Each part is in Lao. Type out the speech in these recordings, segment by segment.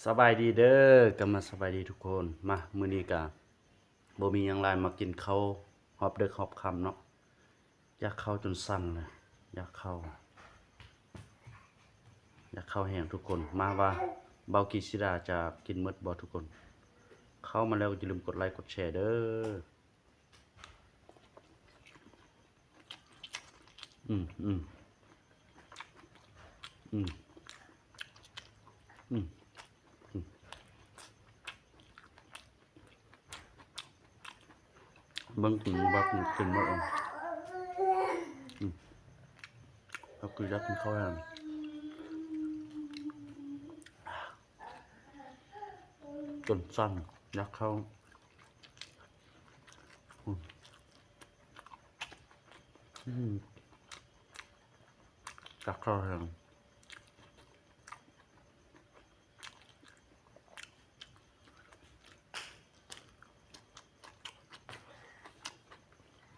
ສະບາຍດີເດີ ກັບມາສະບາຍດີທຸກຄົນ. ມາ ມື້ນີ້ກະບໍ່ມີຫຍັງຫຼາຍ ມາກິນເຂົ້າຮອບເດິກຮອບຄ່ຳເນາະ. ຢາກເຂົ້າຈົນສັ່ນເລີຍ ຢາກເຂົ້າ ຢາກເຂົ້າແຮງທຸກຄົນ. ມາວ່າເບົາກີ່ສີດາຈະກິນໝົດບໍ່ທຸກຄົນ. ເຂົ້າມາແລ້ວກໍຢ່າລືມກົດໄລກົດແຊເດີ. ອືມ ອືມ ອືມ ອືມ ອືມ ເບິ່ງກິນວ່າກິນ ກິນໝົດ ອືມ ເຮົາຄືຢາກກິນເຂົ້າແຮງ ຈົນສັ່ນ ຢາກເຂົ້າ ອືມ ຢາກເຂົ້າແຮງ.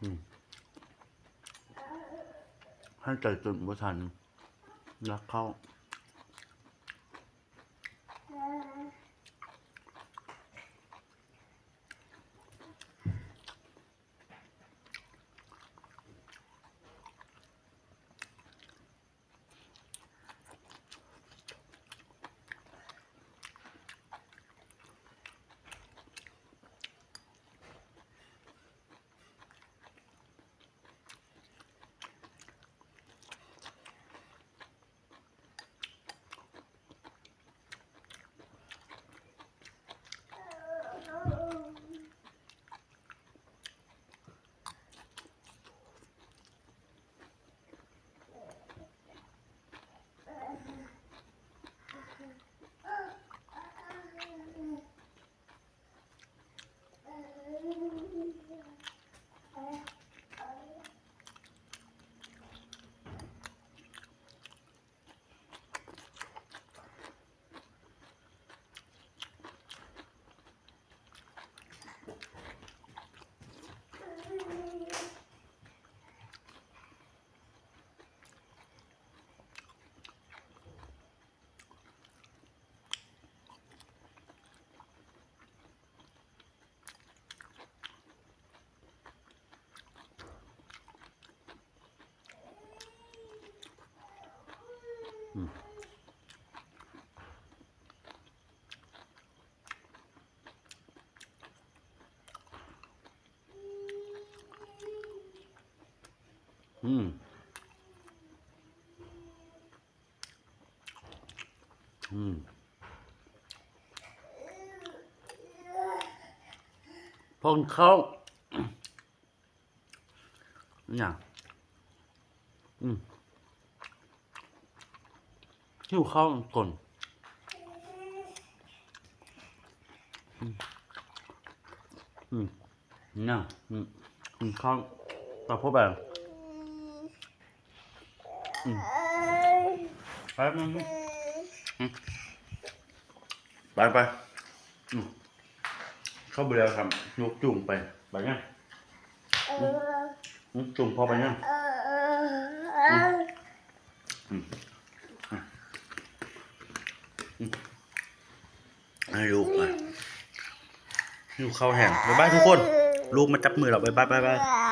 ອືມ ຫາຍໃຈຈົນບໍ່ທັນ ຢາກເຂົ້າ. ອືມ ອືມ ອືມ ພົງເຂົ້າ ຫຍັງ ອືມ ຫິວເຂົ້າກ່ອນ ອືມ ອືມ ຫຍັງ ອືມ ກິນເຂົ້າ ຕາໂພແບງ ອືມ ໄປ ອືມ ໄປ ໄປ ອືມ ເຂົ້າບໍ່ແລ້ວຊ້ຳ ຍົກຈູງໄປ ໄປຫຍັງ ອືມ ອືມ ຈູງພໍ່ໄປຫຍັງ ອືມ ອືມ ອືມ ໃຫ້ລູກ ອະ ຫິວເຂົ້າແຮງ ບາຍບາຍທຸກຄົນ ລູກມາຈັບມືແລ້ວ ບາຍບາຍ ບາຍບາຍ.